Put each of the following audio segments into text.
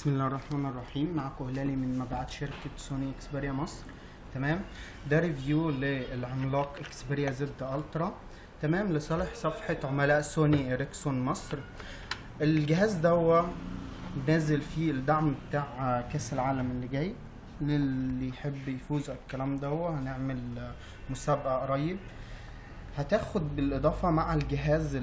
بسم الله الرحمن الرحيم. معكم هلالي من مبيعات شركة سوني اكسبيريا مصر. تمام، ده review للعملاق اكسبيريا Z Ultra. تمام، لصالح صفحة عملاء سوني اريكسون مصر. الجهاز ده نازل فيه الدعم بتاع كاس العالم اللي جاي، للي يحب يفوز على الكلام ده هنعمل مسابقة قريب. هتاخد بالاضافة مع الجهاز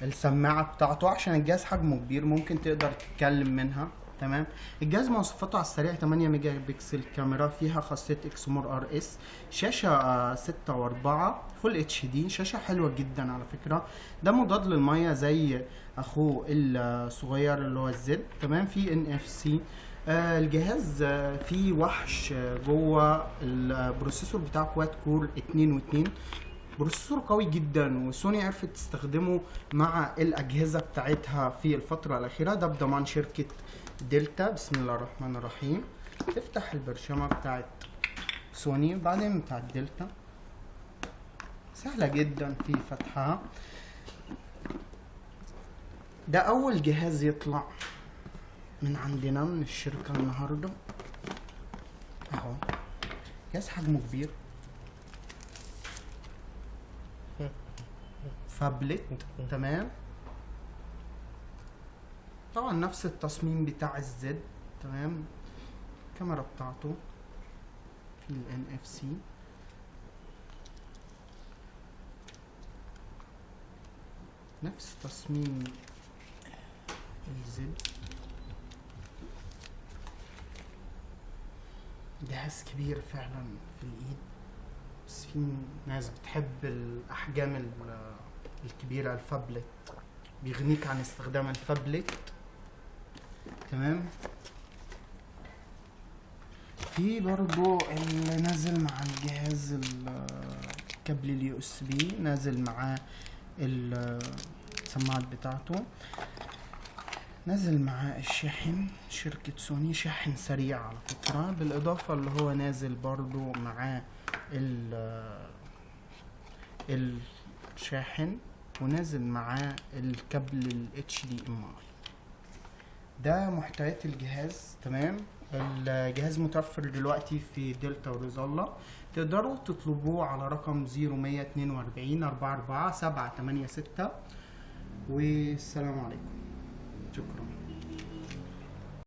السماعة بتاعته، عشان الجهاز حجمه كبير ممكن تقدر تتكلم منها. تمام، الجهاز مواصفاته على السريع 8 ميجا بكسل كاميرا، فيها خاصية Exmor RS، شاشة 6.4 full HD، شاشة حلوة جدا على فكرة. ده مضاد للمية زي اخوه الصغير اللي هو ال Z. تمام، في NFC. الجهاز فيه وحش جوه، ال processor بتاعه quad core 2.2، processor قوي جدا، وسوني عرفت تستخدمه مع الأجهزة بتاعتها في الفترة الأخيرة. ده بضمان شركة دلتا. بسم الله الرحمن الرحيم. تفتح البرشامة بتاعت سوني بعدين بتاعت دلتا، سهلة جدا في فتحها. ده أول جهاز يطلع من عندنا من الشركة النهاردة اهو. جهاز حجمه كبير، فابلت. تمام، طبعا نفس التصميم بتاع ال Z. تمام، الكاميرا بتاعته في ال NFC. نفس تصميم ال Z. جهاز كبير فعلا في الايد، بس في ناس بتحب الاحجام الكبيرة. الفابلت بيغنيك عن استخدام الفابلت. تمام، في برضو اللي نازل مع الجهاز الكابل ال USB، نازل معاه السماعات بتاعته، نازل معاه الشاحن شركة سوني، شاحن سريع على فكرة. بالإضافة اللي هو نازل برضو معاه الشاحن، ونازل معاه الكابل ال HDMI. ده محتويات الجهاز. تمام، الجهاز متوفر دلوقتي في دلتا ورزالة، تقدروا تطلبوه على رقم 0142 44 786. والسلام عليكم، شكرا.